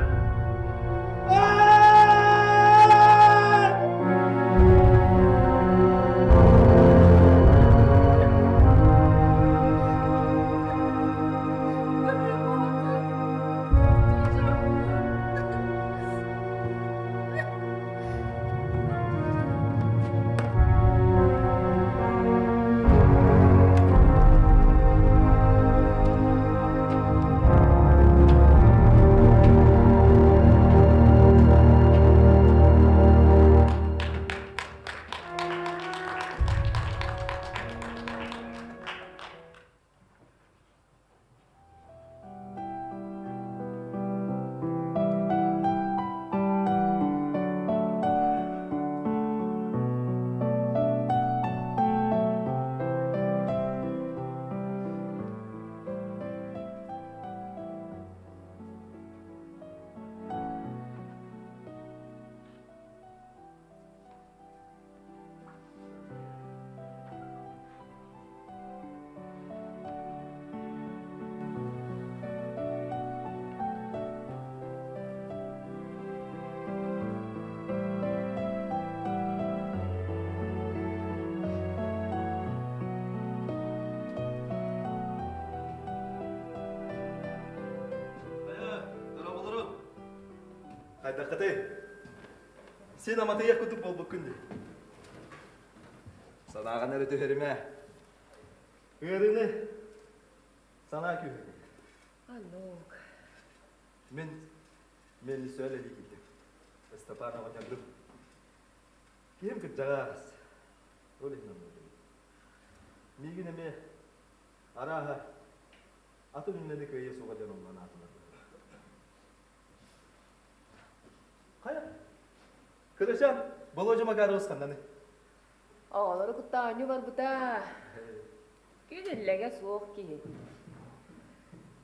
Хайдаххытый? Син аматыйах кутук буолбуккун дии. Санааҕын эрэ түһэримэ. Ыарыыны санаа күүһүн. Анук. Мин мен сөөл элиикитим. Ыстапаан оҕонньордум. Киһим кырдьаҕас. Ол иһин оннук Миигин эмиэ арааһа атын үлэни кыайыа суоҕа диэн оннун аатылар. Хайа? Кырачаан, Володя Макарович ханнаны? Оҕолору кытта оонньуу барбыта. Күн иллэҥэ суох киһи.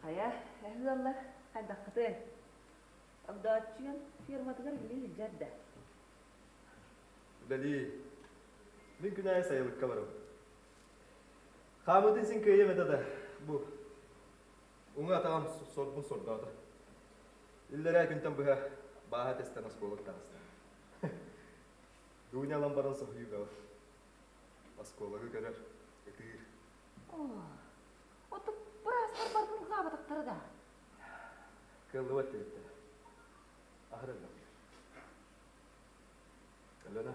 Хайа, эн ыаллар хайдаххытый? Огдооччуйан ферматыгар үлэлии сылдьар да? Үлэлии. Мин күн аайы сайылыкка барабын. Хаамыытын син кыайыам этэ да, бу уҥа атаҕым сорбун сордоото. Иллэрээ күнтэн быһа бааһа тэстэн оскуолаҕа таҕыста. Дуня ылан баран соһуйуу бөҕө. Оскуоланы көрөр, ытыыр. Оттон быраастар барытын хаабатахтара да. Кыаллыбат диэбиттэрэ. Аһараллар. Алена,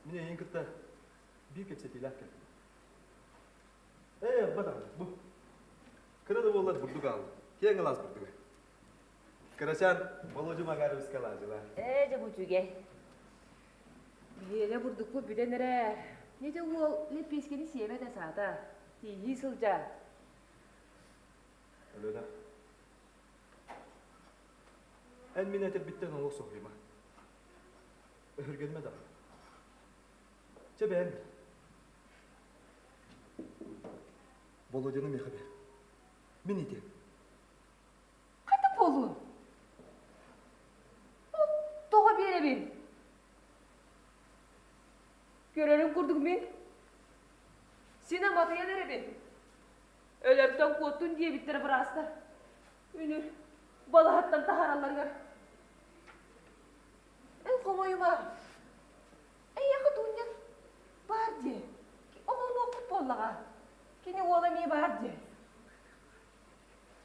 мин эйигин кытта биир кэпсэтиилээх кэллим. Ээ, ылба даҕаны, бу. Кыра да буоллар бурдук аалла. Киэҥ алаас бурдуга. Кырачаан Володя Макаровичка алаадьылаа. Ээ, дьэ бу үчүгэй. Биһиэнэ бурдукпут бүтэн эрэ. Нити уол лэппиэскэни сиэбэт саата. Тииһии сылдьар. Алена, эн мин этэрбиттэн олох соһуйма. Өһүргэнмэ даҕаны. Чэ бэйэҥ бил. Володяны миэхэ бэр. Мин иитиэм. Хайда буолуо? Ол тоҕо биэрэбин? Көрөрүҥ курдук мин син аматыйан эрэбин. Өлөртөн куоттун диэбиттэрэ быраастар. Үнүр балаһаттан таһааралларыгар. Эн хомойума. Эйиэхэ Дуня баар дии. Оҕолонуохпут буоллаҕа. Кини уола эмиэ баар дии.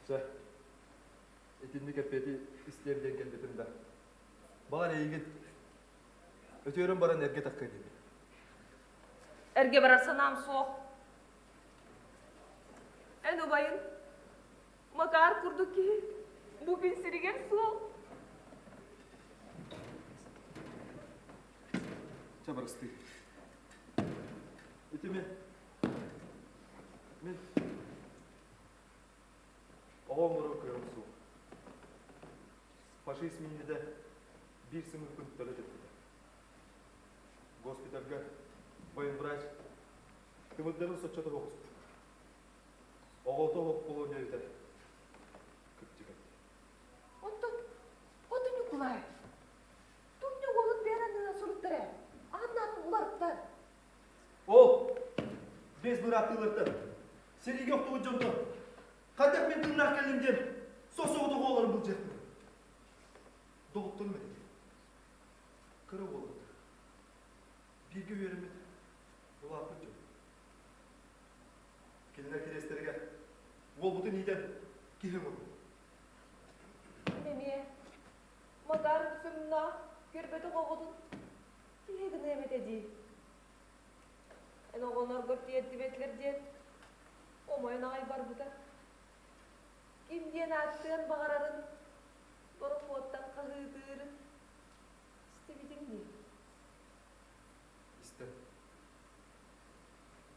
Чэ, итинник эппиэти истиэм диэн кэлбитим да. Баҕар эйигин өтүөрэн баран эргэ таххыа диэбит. Эргэ барар санаам суох. Эн убайын Макар курдук киһи бу күн сиригэр суох. Чэ, барыстыы. Ити мин. Мин Оҕо оҥорор кыаҕым суох. Фашист миинэтэ биир сымыыппын төлө тэппитэ. Госпитальга военврач тымырдарын соччото оҕуспут. Оҕото оһох буолуон диэбитэ кырдьык этэ. Онтон хоту Ньукулай, Тунньа уолун бэйэн аннынан суруттар ээ. Ааннаатын уларыттар. Ол биэс бырааттыылартан сэриигэ охтубут дьонтон хайдах мин тыыннаах кэллим диэн сосоҕотох оҕолорун былдьыахпын. Доҕотторум этилэр. Кыра уолаттар. Бииргэ үөрэммит улааппыт дьон. Кинилэр кириэстэригэр уолбутун иитэн киһи оҥорбут. Мин эмиэ Макар сымнаах көрбөтөх оҕотун киһи гыныам этэ дии. Эн оҕолоргор тиэрдибэтилэр диэн омойон аҕай барбыта. Ким диэн ааттыан баҕарарын, борохуоттан хаһыытыырын истибитиҥ дии. Истэн.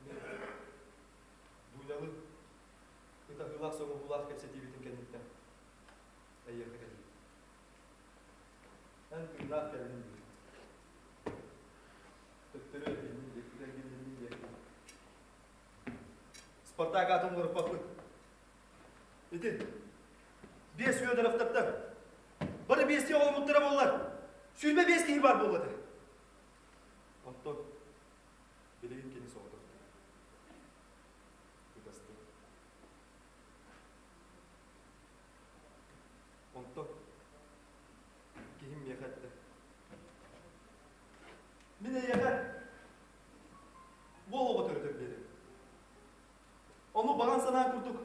Мин Дунялы ытаһыылаах соҥоһуулаах кэпсэтиибитин кэнниттэн эйиэхэ кэллим. Эн тыыннаах кэллиҥ дии. Төттөрү эргиннин диэки, эргиннин диэки. Спартак аатын уларыппаппыт. Ити биэс Федоровтартан бары биэстии оҕоломмуттара буоллар, 25 киһи баар буолуо этэ. Онтон билигин кини соҕотох. Ытастым. Онтон киһим миэхэ эттэ. Мин эйиэхэ уол оҕо төрөтөн биэриэм. Ону баҕан санаан курдук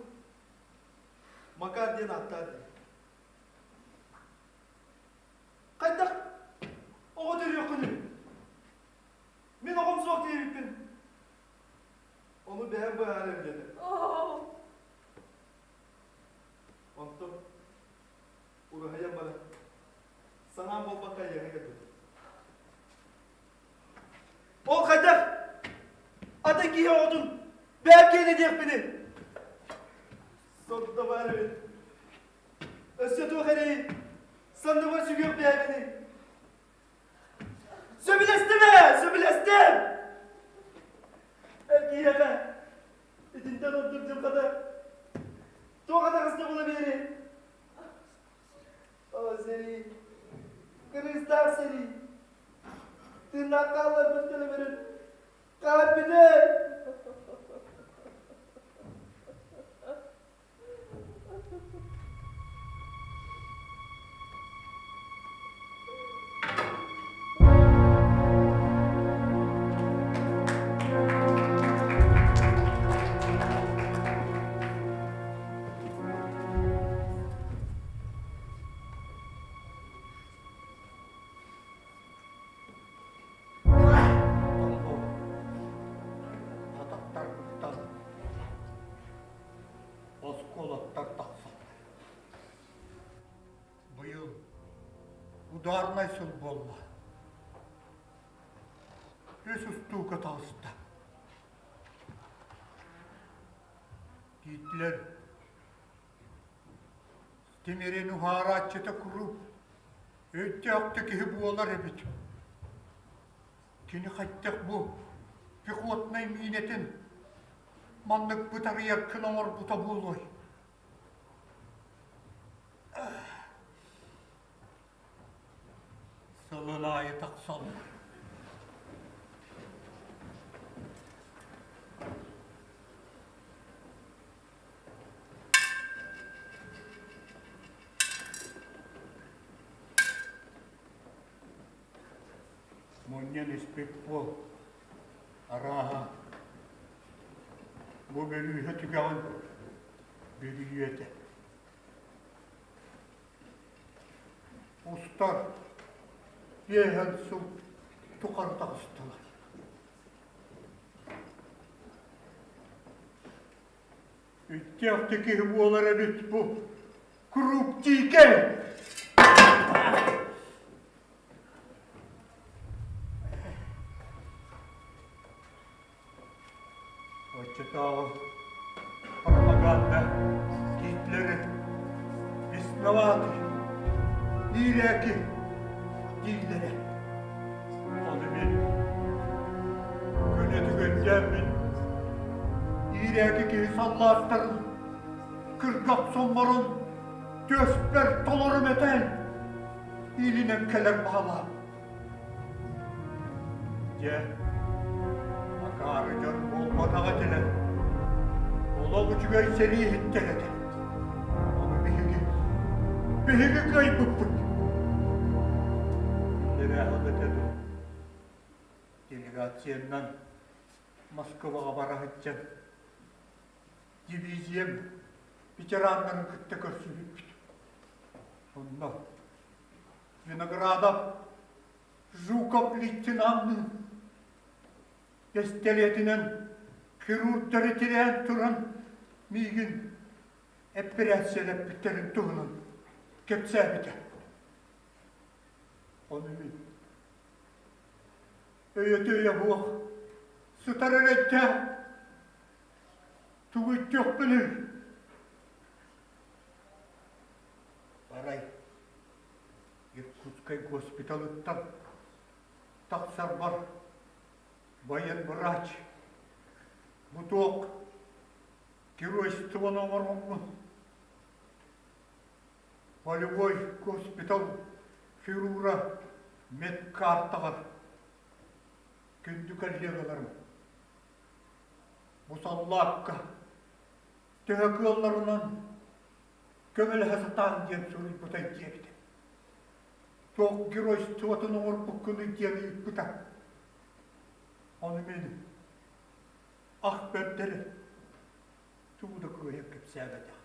Макар диэн ааттаар дии. Хайдах оҕо төрүөххүнүй? Мин оҕом суох диэбиппин. Ону бэйэм быһаарыам диэтэ. Онтон ураһайан баран санаам буолбакка эйиэхэ кэлбитим. Ол хайдах атын киһи оҕотун бэйэм киэнэ диэхпиний? Сордо баар эбит. Өссө туох эрэйи санныбар сүгүөх бэйэбиний? Сөбүлэстим ээ, сөбүлэстим! Эр киһиэхэ итинтэн ордук дьылҕата туох атаҕаста була биэрий? О, сэрии, кырыыстаах сэрии, тыыннаах хаалларбыт төлөбүрүн хаһан бүтэр? Ударнай сыл буолла. Үс устуука таҕыста. Гитлер тимирин уһаарааччыта куруук өйдөөх да киһи буолар эбит. Кини хайдах бу пехотнай миинэтин маннык бытарыйар гына оҥорбута буолуой? Сылын аайы тахсаллар. Мунньан испит буол арааһа бу бөлүүһэ түгэҕин бүрүйүө этэ. Устар иэһэн сыл тухары таҕыстылар. Үттээх да киһи буолар эбит бу круптике! Оччотооҕу пропаганда Гитлери бесноватый, иирээки дииллэрэ. Ону мин көнөтүк өйдөөммүн иирээки киһи саллааттарын кыргап сомморун түөспэр толорум этэн илинэн кэлэр баҕалаах. Дьэ, акаары дьон буолбатах этилэр. Олох үчүгэй сэрииһиттэр этэ. Ону биһиги, биһиги кыайбыппыт. Иллэрээҕи этэ дуо? Делегациянан Москваҕа бара сылдьан дивизиям ветераннарын кытта көрсүбүппүт. Онно Виноградов Жуков лейтенанныын бэстэлиэтинэн хирургдары тирээн туран миигин эппэрээссийэлэппиттэрин туһунан кэпсээбитэ. Ону мин өйө-төйө суох сытар эрэйдээх тугу өйдүөхпүнүй? Арай Иркутскай госпиталыттан тахсарбар военврач бу туох геройствоны оҥороммун полевой госпитал хирурга медкартаҕар күндү коллегаларым бу саллаакка төһө кыалларынан көмөлөһө сатаан диэн суруйбута диэбитэ. Туох геройствотын оҥорбуккунуй диэн ыйыппыта. Ону мин ах бэрдэрэ тугу да кыайан кэпсээбэтэх.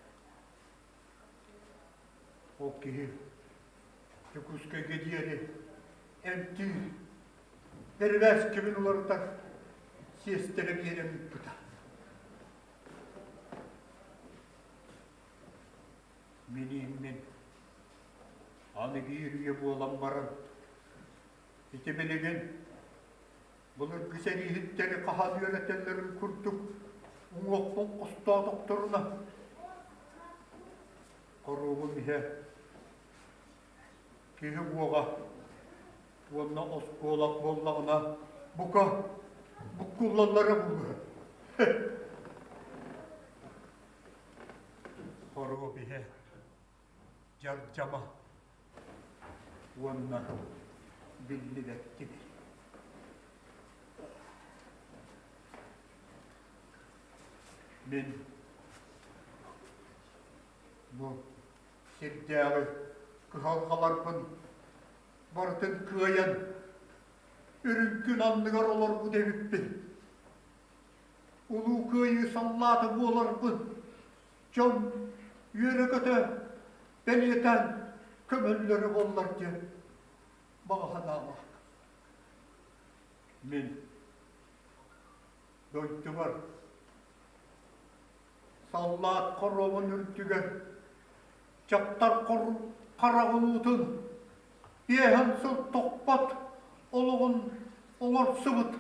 Ол киһи Дьокуускайга диэри эмтиир бэрэбээскэбин уларытар сиэстэрэ биэрэн ыыппыта. Мин ииммин аны биир үйэ буолан баран ити билигин былыргы сэрииһиттэри хаһан үөрэтэллэрин курдук уҥуохпун хостоотохторуна хоруобум иһэ киһи уоҕа уонна оскуолак буоллаҕына бука буккуллаллара буолуо Хоруоп иһэ дьардьама уонна биллибэттик. Мин бу сирдээҕи кыһалҕаларбын барытын кыайан үрүҥ күн анныгар олорбут эбиппин. Улуу Кыайыы саллаата буоларбын дьон үөрэ-көтө бэлиэтээн көмөллөрө буоллар диэн баҕа санаалаах. Мин дойдубар саллаат хоруобун үрдүгэр дьахтар хараҕын уутун. Биэһэн сыл тохпот олоҕун оҥорсубут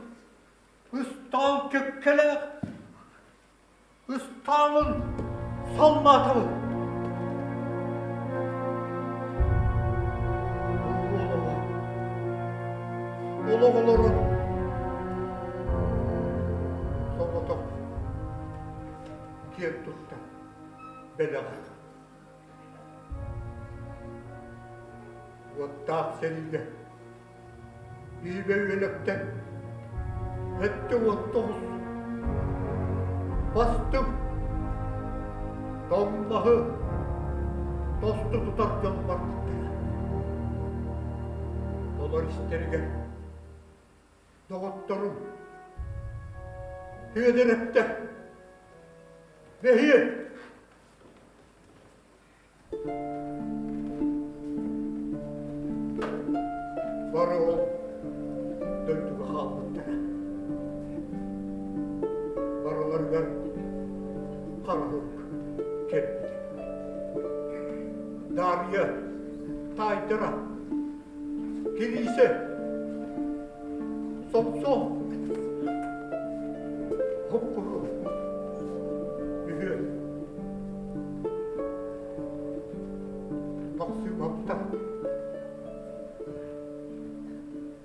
ыстаал кэккэлээх ыстаалын салмаатабын. Олох олорон соҕотох киэн тутта бэлэҕэ. Уоттаах сэриигэ Бииргэ үөлэктэн 79 бастыҥ тоҥмоһу тосту тутар дьон барбыттара. Олор истэригэр доҕотторум Сүөдэрэптэр Бэһиэ Бары ол дойдуга хаалбыттара. Барыларыгар хараһык кэлбитэ. Дарья таайдара Кириисэ Сомсо Хоппуру Үһүө Махсыымаптар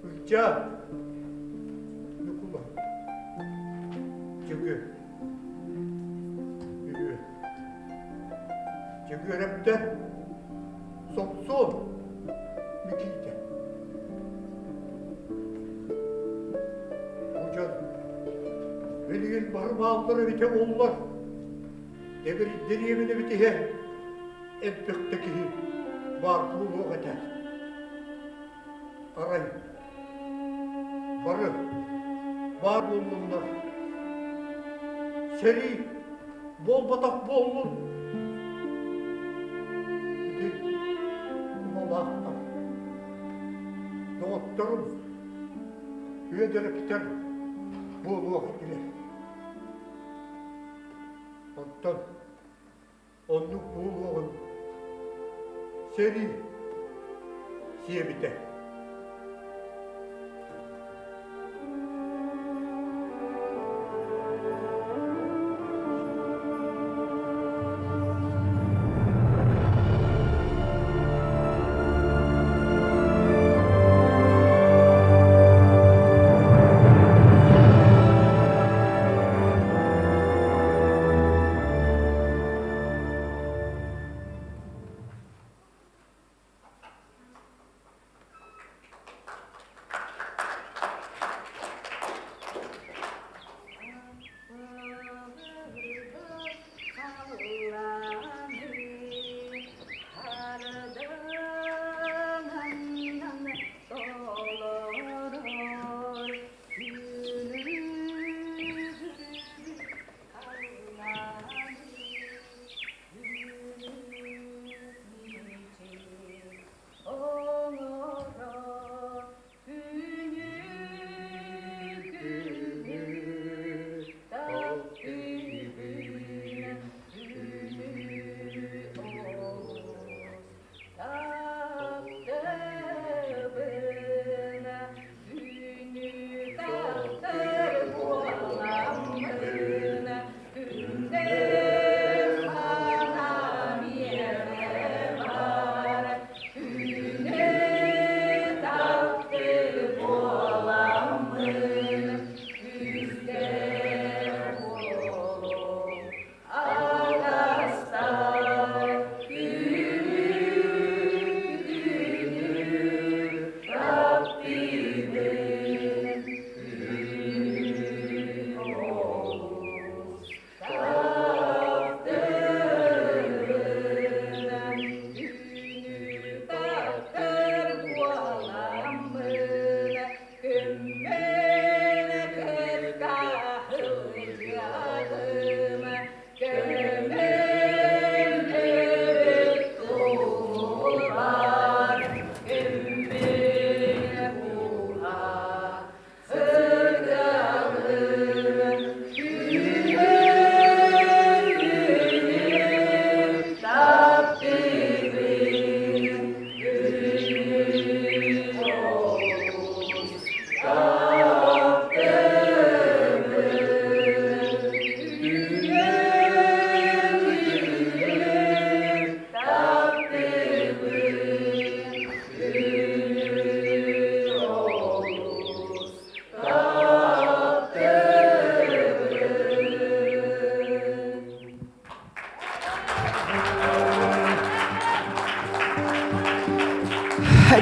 Ылдьаа Ньукула Дьөгүөр Үһүө Дьөгүөрэптэр Сомсуон Микиитэ. Бу дьон билигин бары бааллар эбитэ буоллар, дэриэбинэбит иһэ элбэх да киһи баар буолуох этэ. Арай бары баар буоллуннар, сэрии буолбатах буоллун. Ити кумалаахтар, доҕотторум, үөдэрэптэр буолуох этилэр. Оттон оннук буолуоҕун сэрии сиэбитэ.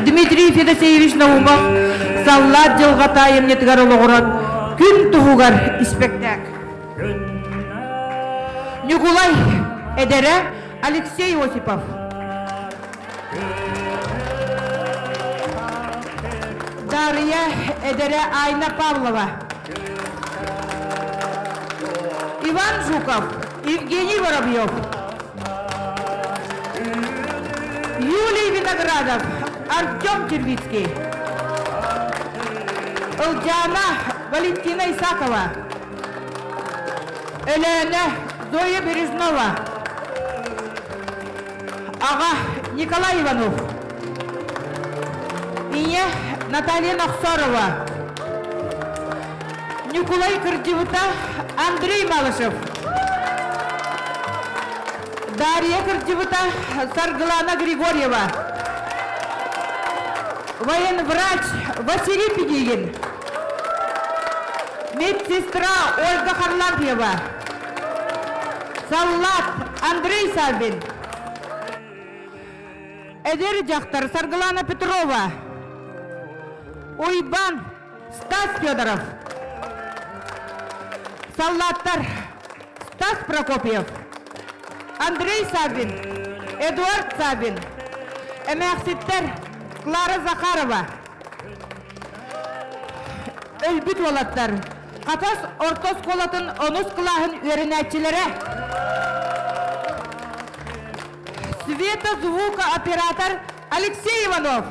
Дмитрий Федосеевич Наумов Саллаат дьылҕата айымньытыгар олоҕуран Күн туһугар испэктээк. Ньукулай эдэрэ Алексей Осипов. Дарья эдэрэ Айна Павлова. Иван Жуков, Евгений Воробьев. Юлий Виноградов, Артем Червицкий. Ылдьаана Валентина Исакова. Өлөөнө Зоя Бережнова. Аҕа Николай Иванов. Ийэ Наталья Нохсорова. Ньукулай Кырдьыбыта Андрей Малышев. Дарья Кырдьыбыта Саргылана Григорьева. Военврач Василий Педигин. Медсестра Ольга Харлампьева. Саллаат Андрей Саввин. Эдэр дьахтар Саргылана Петрова. Уйбан Стас Федоров. Саллааттар Стас Прокопьев, Андрей Саввин, Эдуард Саввин, эмээхситтэр Клара Захарова. Өлбүт уолаттар Хатас орто оскуолатын онус кылааһын үөрэнээччилэрэ. Света звукооператор Алексей Иванов.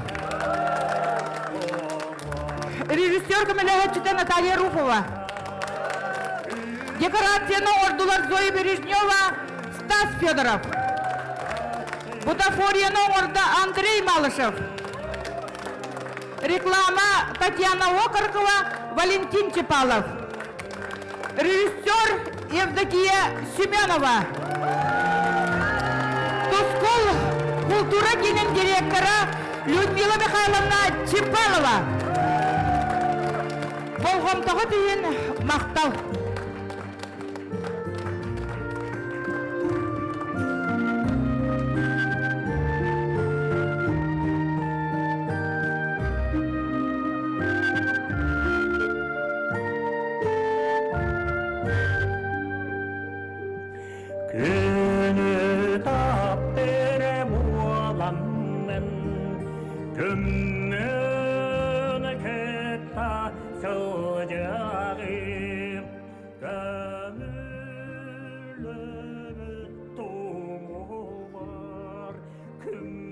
Режиссер көмөлөһөөччүтэ Наталья Руфова. Декорацияны оҥордулар Зоя Бережнева, Стас Федоров. Бутафорияны оҥордо Андрей Малышев. Реклама Татьяна Окорокова, Валентин Чепалов. Режиссер Евдокия Семенова. Тускул култуура киинин директора Людмила Михайловна Чепалова. Болҕомтоҕут иһин махтал. Күнү таптыыр буоламмын, күммүн кытта сылдьыһаммын.